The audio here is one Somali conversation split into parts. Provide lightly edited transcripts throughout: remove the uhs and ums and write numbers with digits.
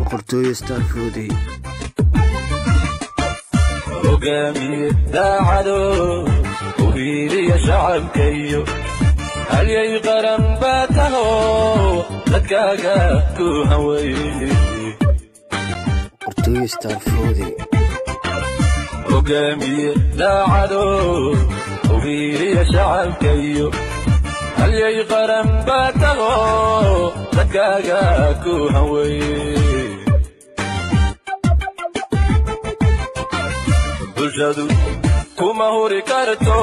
Boqortooyo Star Foodie. Hogaamiye daacado u hiiliya shacabkayo, halyay qaran baa taho, dadkaaga ku haway. Boqortooyo Star Foodie. Hogaamiye daacado u hiiliya shacabkayo, halyay qaran baa taho, dadkaaga ku haway. Bulshadu kuma huri karto,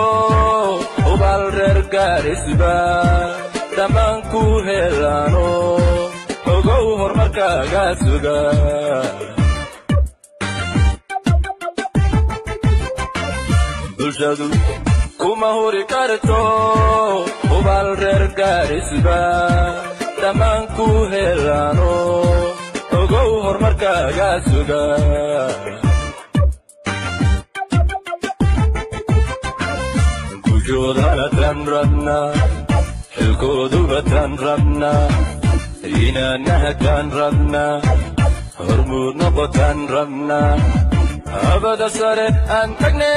hubaal reer Gaarisba dhammaan ku helaano, ogow horumarkaaga suga. Bulshadu kuma huri karto, hubaal reer Gaarisba dhammaan ku helaano, ogow horumarkaaga suga. Gujoodana tan rabnaa, xilkooduba tan rabnaa, inaanaha taan rabnaa, hormuud noqotaan rabnaa. Habada sare aan tagne,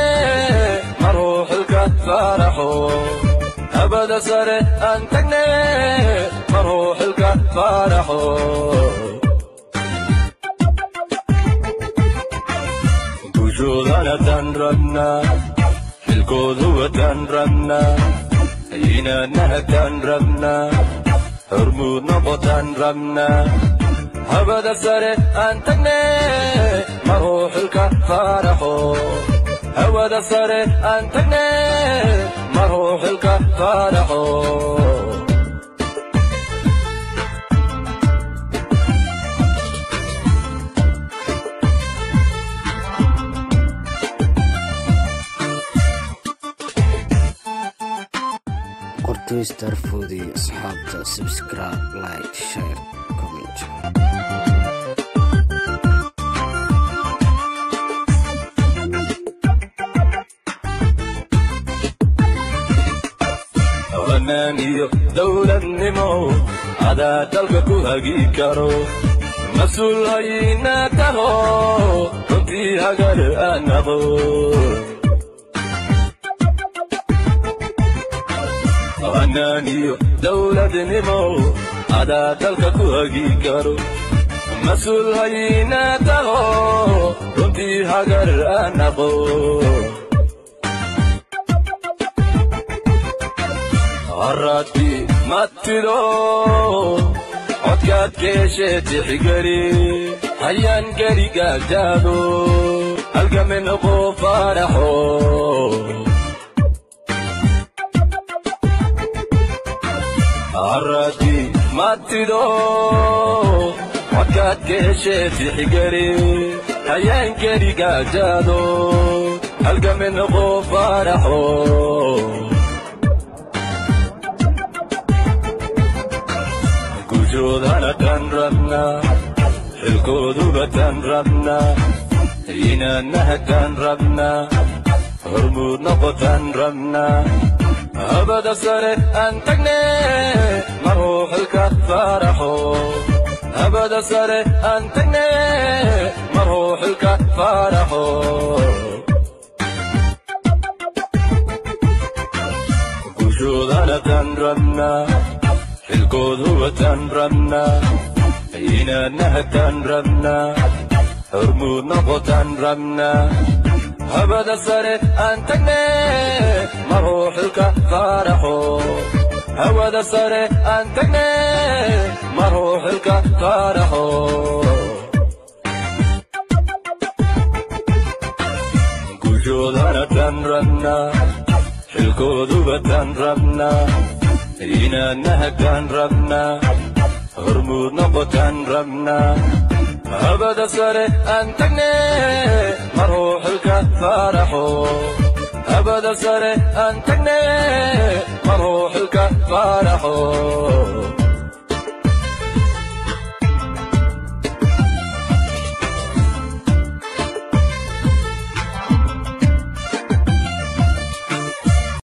maruu xilka faaraxo. Habada sare aan tagne, maruu xilka faaraxo. Gujoodana tan rabnaa, xilkooduba tan rabnaa, inaanaha taan rabnaa, hormuud noqotaan rabnaa. Habada sare aan tagne, maruu xilka faaraxo. Hawada sare aan tagne, maruu xilka faaraxo. Boqortooyo Star Foodie. Asxaabta, subscribe, like, share, comment. Hanaan iyo dowladnimo adaa dalka ku hagi karo, mas-uul hayna taho, runtii hagar aan aqoon. Hanaan iyo dowladnimo adaa dalka ku hagi karo, mas-uul hayna taho, runtii hagar aan aqoon. Haraadkii matido codkaad keeshee tixgeli, hayaan geligaagaado, halgame noqo faaraxo. Haraadkii matido codkaad keeshee tixgeli, hayaan geligaagaado, halgame noqo faaraxo. Gujoodana tan rabnaa, xilkooduba tan rabnaa, inaanaha taan rabnaa, hormuud noqotaan rabnaa. Habada sare aan tagne, maruu xilka faaraxo. Habada sare aan tagne, maruu xilka faaraxo. Gujoodana tan rabnaa, xilkooduba tan rabnaa, inaanaha taan rabnaa, hormuud noqotaan rabnaa. Habada sare aan tagne, maruu xilka faaraxo. Hawada sare aan tagne, maruu xilka faaraxo. Gujoodana tan rabnaa, xilkooduba tan rabnaa, inaanaha taan rabnaa, hormuud noqotaan rabnaa. Habada sare aan tagne, maruu xilka faaraxo. Habada sare aan tagne, maruu xilka faaraxo.